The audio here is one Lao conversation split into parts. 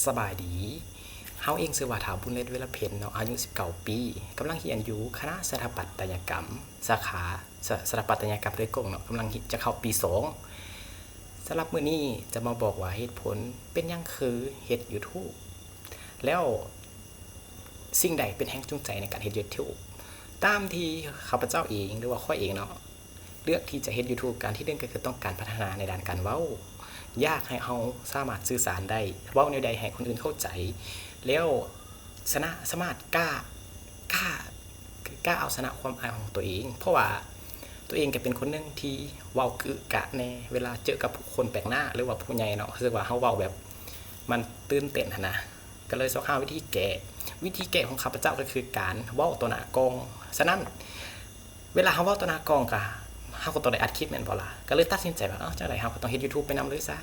ສະບາຍດີ. ເຮົາເອງຊື່ວ່າ ທ້າວ ບຸນເລດ ເວລະເພັນເນາະ, ອາຍຸສິບເກົ້າປີ, ກຳລັງຮຽນຢູ່ຄະນະສະຖາປັດຕະຍະກຳ ສາຂາສະ ສະຖາປັດຕະຍະກຳໂດຍກົງເນາະ, ກຳລັງຈະເຂົ້າປີສອງ. ສຳລັບມື້ນີ້ຈະມາບອກວ່າເຫດຜົນເປັນຫຍັງຄືເຮັດ YouTube ແລ້ວ ສິ່ງໃດເປັນແຮງຈູງໃຈໃນການເຮັດ YouTube? ຕາມທີ່ຂ້າພະເຈົ້າເອງ ຫຼືວ່າຂ້ອຍເອງເນາະ ເລືອກທີ່ຈະເຮັດ YouTube ການທີໜຶ່ງກໍຄືຕ້ອງການພັດທະນາໃນດ້ານການເວົ້າ, ຢາກໃຫ້ເຮົາສາມາດສື່ສານໄດ້, ເວົ້າແນວໃດໃຫ້ຄົນອື່ນເຂົ້າໃຈ ແລ້ວຊະນະ ສາມາດກ້າ ກ້າ ກ້າເອົາຊະນະຄວາມອາຍຂອງຕົວເອງ. ເພາະວ່າຕົວເອງກໍເປັນຄົນໜຶ່ງທີ່ເວົ້າກຶກະແດ່ ເວລາເຈີກັບຄົນແປກໜ້າ ຫຼືວ່າຜູ້ໃຫຍ່ເນາະ, ຮູ້ສຶກວ່າເຮົາເວົ້າແບບມັນຕື່ນເຕັ້ນຫັ້ນນະ. ກໍເລີຍຊອກຫາວິທີແກ້. ວິທີແກ້ຂອງຂ້າພະເຈົ້າກໍຄືການເວົ້າຕໍ່ໜ້າກ້ອງ. ສະນັ້ນ ເວລາເຮົາເວົ້າຕໍ່ໜ້າກ້ອງກະ ເຮົາກໍຕ້ອງໄດ້ອັດຄລິບແມ່ນບໍ່ລະ? ກໍເລີຍຕັດສິນໃຈວ່າ ເອີ ຈັ່ງໃດເຮົາກໍຕ້ອງເຮັດ YouTube ໄປນຳເລີຍຊະ.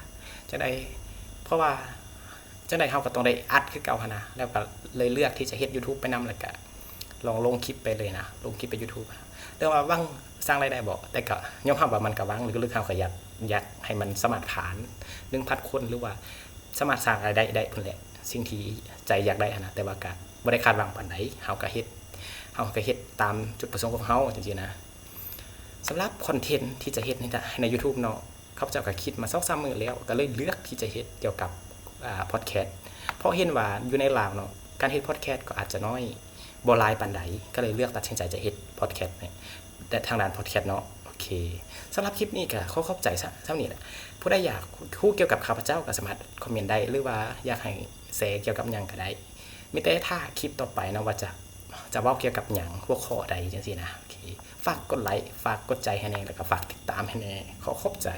ຈັ່ງໃດ ເພາະວ່າຈັ່ງໃດເຮົາກໍຕ້ອງໄດ້ອັດຄືເກົ່າຫັ້ນນະ. ແລ້ວກໍເລີຍເລືອກທີ່ຈະເຮັດ YouTube ໄປນຳ ແລ້ວກະລອງລົງຄລິບໄປເລີຍນະ, ລົງຄລິບໄປ YouTube ນະ. ແຕ່ວ່າຫວັງສ້າງລາຍໄດ້ບໍ່? ແຕ່ກໍຍອມຮັບວ່າມັນກໍຫວັງ, ລຶກໆເຮົາກໍຢາກ ຢາກໃຫ້ມັນສາມາດຜ່ານໜຶ່ງພັນຄົນ ຫຼືວ່າ ສາມາດສ້າງລາຍໄດ້ໄດ້ພຸ້ນແຫຼະ, ສິ່ງທີ່ໃຈຢາກໄດ້ຫັ້ນນະ, ແຕ່ວ່າກະບໍ່ໄດ້ຄາດຫວັງປານໃດ. ເຮົາກະເຮັດ ເຮົາກະເຮັດຕາມຈຸດປະສົງຂອງເຮົາ ຈັ່ງຊີ້ນະ. ສຳລັບຄອນເທັນທີ່ຈະເຮັດໃນ ໃນ YouTube ເນາະ, ຂ້າພະເຈົ້າກະຄິດມາສອງສາມມື້ແລ້ວ, ກະເລີຍເລືອກທີ່ຈະເຮັດກ່ຽວກັບ ອາ Podcast ເພາະເຫັນວ່າຢູ່ໃນລາວເນາະ, ການເຮັດ Podcast ກໍອາດຈະນ້ອຍ ບໍ່ຫຼາຍປານໃດ, ກໍເລີຍເລືອກຕັດສິນໃຈຈະເຮັດ Podcast ໃນ ແຕ່ທາງດ້ານ Podcast ເນາະ. ໂອເຄ, ສຳລັບຄລິບນີ້ກໍຂໍຂອບໃຈ ສ່ຳນີ້ແຫຼະ. ຜູ້ໃດຢາກຮູ້ກ່ຽວກັບຂ້າພະເຈົ້າກໍສາມາດຄອມເມັນໄດ້ ຫຼືວ່າຢາກໃຫ້ແຊກ່ຽວກັບຫຍັງກໍໄດ້. ມີແຕ່ຖ້າຄລິບຕໍ່ໄປເນາະ ວ່າຈະ ຈະເວົ້າກ່ຽວກັບຫຍັງ, ຫົວຂໍ້ໃດ ຈັ່ງຊີ້ນະ. ໂອເຄ, ຝາກກົດໄລ, ຝາກກົດໃຈໃຫ້ແດ່ ແລ້ວກໍຝາກຕິດຕາມໃຫ້ແດ່. ຂໍຂອບໃຈ.